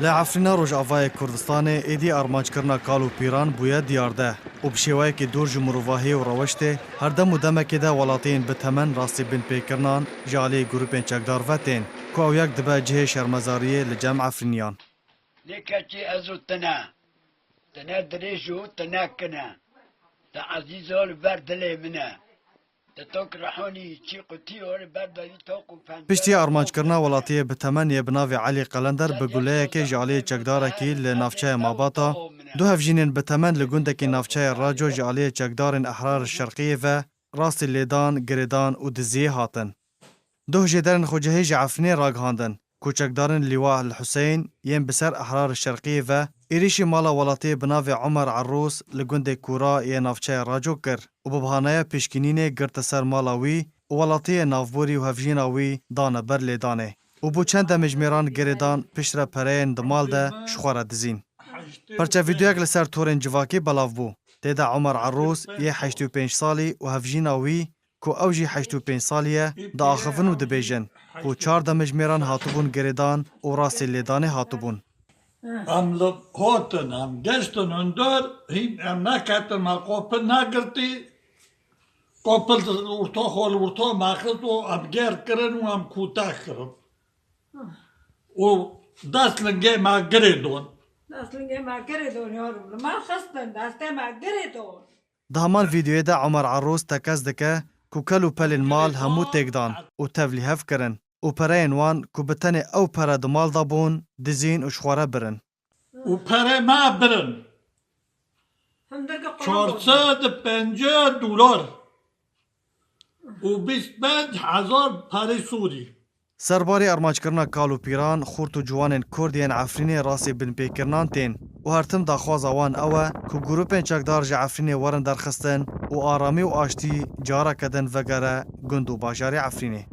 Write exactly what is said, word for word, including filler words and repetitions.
Li Efrîna Rojavayê Kurdistanê êdî armanckirina kal û pîran bûye diyardeh û bi şêweyekî dûr ji mirovahiyê û rewiştê, her dem û demekê de welatiyên bi temen rastî binpêkirinan ji aliyê grûpên çekdar ve tên, ku ew yek dibe cihê şermezariyê li cem Efrîniyan. Lê keçî ez û tine, tine dirêj û tine kine, te ezîz ol ber dilê min e. Te tok rehonî çî qutî ol ber devî tok û pende. Piştî armanckirina welatiyê bi temeniyê bi navê Elî Qelender bi guleyekê ji aliyê çekdarekî li navçeya Mabata, du hevjînên bi temen li gundekî navçeya Raco ji aliyê çekdarên Ehrar Şerqiyê ve rastî lêdan, girêdan û diziyê hatin. Du hijêderên xwecihî ji Efrînê ragihandin ku çekdarên Lîwa El Huseyn yên bi ser Ehrar Şerqiyê ve êrîşî mala welatiyê bi navê Omer Erûs li gundê Kûra yê navçeya Raco kir û bi bahaneya pişkînînê girte ser mala wî û welatiyê navborî û hevjîna wî dane ber lêdanê û bo çend demjimêran girêdan piştre pereyên di mal de ji xwe re dizîn. Perçe vîdeoyek li ser torên civakî belav bû. Tê de Omer Erûs yê heştê û pênc salî û hevjîna wî ku ew jî heşt û pênc salî ye, diaxivin û dibêjin ku çar demjimêran hatibûn girêdan û rastî lêdanê hatibûn. Em li hotin, em geştin hundir, hîn em neketin me qopil negirtî, qopil urto xwe li urto me xist û em gêr kirin û em kûteh kirin. Û dest lingê me girê don. Dest lingê me girê don, yarim. Li me xistin, destê me girê don. Di heman vîdeoyê de Omer Erûs tekez dike ku kel û pelên mal hemû têk dan û tevlî hev kirin û pereyên wan ku bi tenê ew pere di mal de bûn, dizîn û ji xwe re birin. Û perê me birin. Hundirke qulun çar sed û pêncî dolar û bîst pênc hezar perê Sûrî. Serbarî armanckirina kal û pîran, xurt û ciwanên Kurd yên Efrînê rastî binpêkirinan tên û her tim daxwaza wan ew e ku grûpên çekdar ji Efrînê werin derxistin û aramî û aştî careke din vegere gund û bajarê Efrînê.